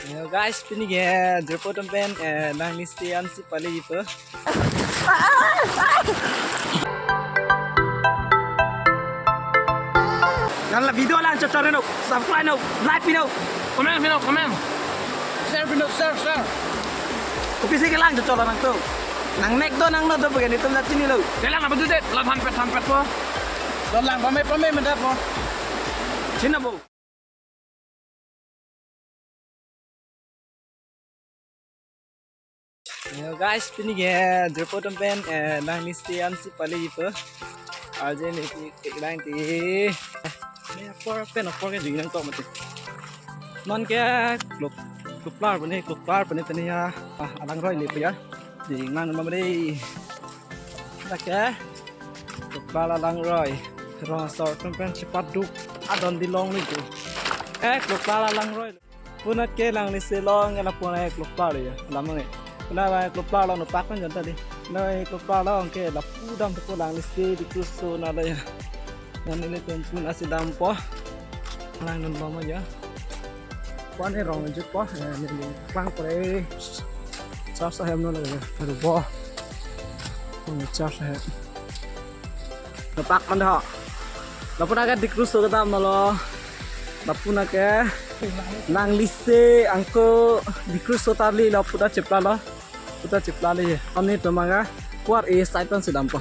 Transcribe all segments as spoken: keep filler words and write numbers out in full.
Yo guys, pini ke Jirpo atum pen, eh, nanglisi ansi pali ipo. Nang la video lang chot chot no, subscribe no, like pino, comment pino, comment, share pino, share, share. Kopisi kelang chot chot nangtum? Nangnek do nang no do begini tum na chinilo. Kelang apa tuh deh? Lah thanpet thanpet po. Lo lang pame pame mendat po. Chinilo bo. Yo guys, pini ke Jirpo atum pen, eh, nanglisi ansi pali ipo. Arje ne ti, ti lang ti. Ne apor pen apor ke jing nangkok mati. Non ke klok, klok plar pene, klok plar pene pene ya. Ah, alangroi le ya. Jing nang ma mari. Dak ke klok plar alangroi. Rong asor atum pen chepaduk adon dilong ni tu. Eh, klok plar alangroi. Punat ke nanglisi along ke lapu nai klok plar ya. Lam nge. Puna nai klok plar along no pak kan jonta di. Nai klok plar along ke lapu dam tu ko nanglisi Dicruz so na la ya. Nang neli pen pun asi dampo. Lang non bom ya. Pan ne rong jut po. Eh, neli klang pre. Church ahem no la ya. Aru bo. Oh, church ahem. Lapak man ho. Lapu nai ke Dicruz so kedam nalo. Lapu nai ke nanglisi angko Dicruz so tali lapu ta chepla lo. Puta chepla le. Ani to manga kuar e side pan si dampo.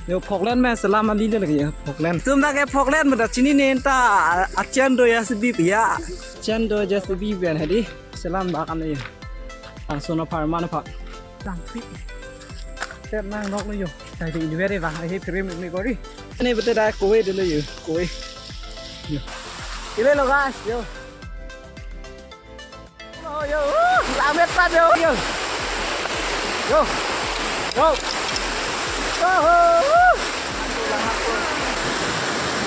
Yo, Phoklen me selam ali le lagi ya, Phoklen. Tum dak ke Phoklen meda chinine ta achen do ya sibi ya. Achen do ya sibi ben hadi. Selam bak ani. Langsung na par mana pak? Lampi. Tet nang nok lo yo. Tadi ini beri bang. Ini krim ini kori. Ini betul dah kue dulu yo. Kue. Yo. Ini lo guys yo. Oh, yo, uh, lammet pat yo, yo. Yo. Yo. Yo, uh.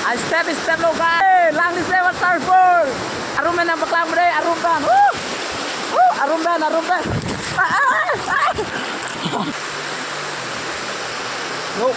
Ah, step, step lo, guys. Lang di sewa tarpul. Arum nang paklang bre, arum ban. Uh. Uh, arum ban, arum ban. Ah, ah, ah. Yo.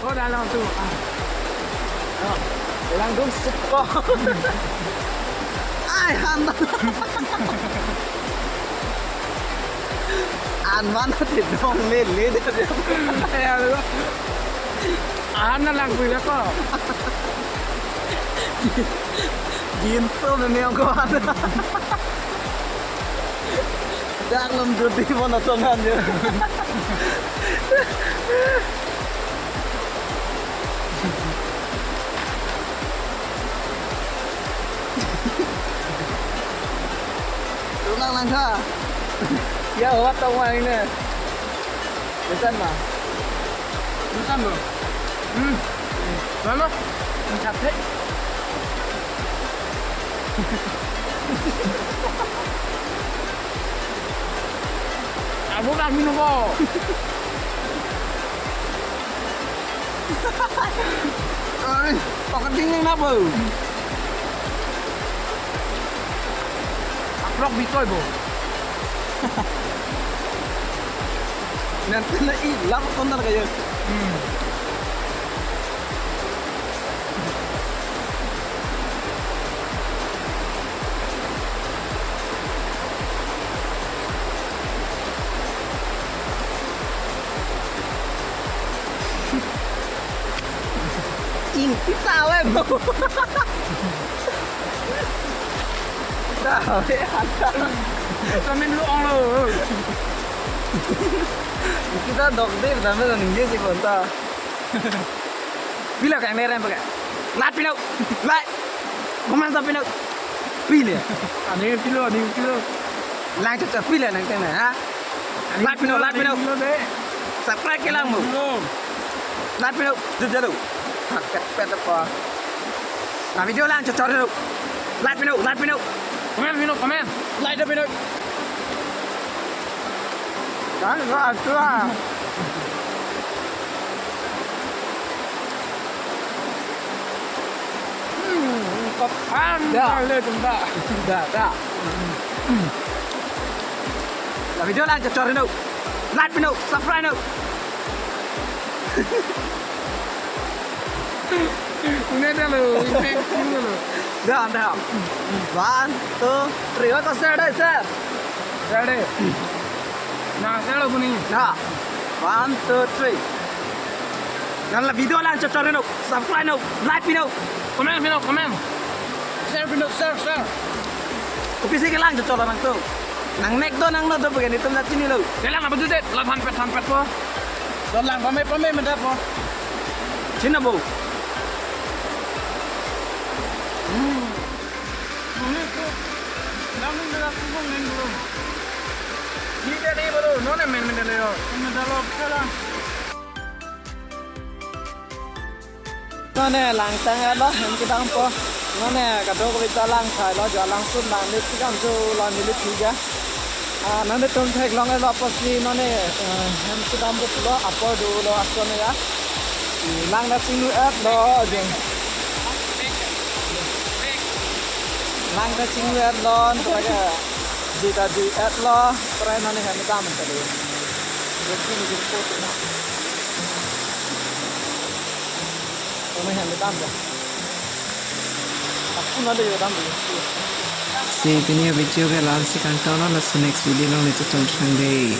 Oh, dah long tu. Ah. Oh, lang dum sik ko. Ai, han. An mana ti dong ne le de. Ya, lo. An na lang pui la ko. Ginto me me ko an. Dak lom jodi mo na tongan yo. Tunang langkha. Ya, wat tong wang ini. Bisan ma? Bisan lo. Hmm. Lalu? Mencapai. Abu dah minum ko. Ay, pakai dingin apa? Aplok bikoi bo. Nanti na ilang kontar kayo. Hmm. In Kita awem. Kita awem. Kami dulu ong lo. Kita dokter, tapi lo ningje si konta. Pilo kang nerem pakai. Light pilo. Light. Comment sa pilo. Pilo. Ani pilo, ani pilo. Lang chot chot pilo nang teng ha. Light pilo, light pilo. Pilo de. Subscribe ke lang mo. Pilo. Light pilo. Jut jalo. Pet pet apa. Na video lang chot chot lo. Light pilo, light pilo. Comment pilo, comment. Light pilo. Kan lo atua. Hmm, kop an. Da. Da le tum da. Da, da. Na video lang chot chot lo. Light pilo, subscribe lo. Udah dah lo, udah dulu lo. Da, da. One, two, three. Oi, ko share dai, share. Share dai. Na, share lo puni. Na. One, two, three. Nang la video lang chot chot lo. Subscribe lo, like pilo. Comment pilo, comment. Share pilo, share, share. Kopi si kelang chot chot lo nangtum. Nang nek do nang no do begini tum na chinilo. Kelang apa tuh, Det? Lah than pet, than pet po. Don lang pame pame meda po. Chin na bo. Hmm. Ini ko. Lang ni meda ko neng dulu. Ni dia ni baru, non men men le yo. Meda lo kelang. Nonne lang tang lo, hem kedam po. Nonne kadokave ta lang thailo, jo langsun langlit si kam jo lo, nilit thiga. Ah, nonne tum theklong lo apotsi nonne, eh, hem kedam po lo, apor dolo ason ya. Lang ta chinglu-et lo, jeng. Lang ta chinglu-et lo, antra ke. Jita jui-et lo, prai nonne hem kedam ta lo. Jeng ni jeng po tu na. Kami hem dam dah. Aku nanti juga dam dulu. Si pini video ke la-an si kangton lo, laso next video along le chetong thang dei.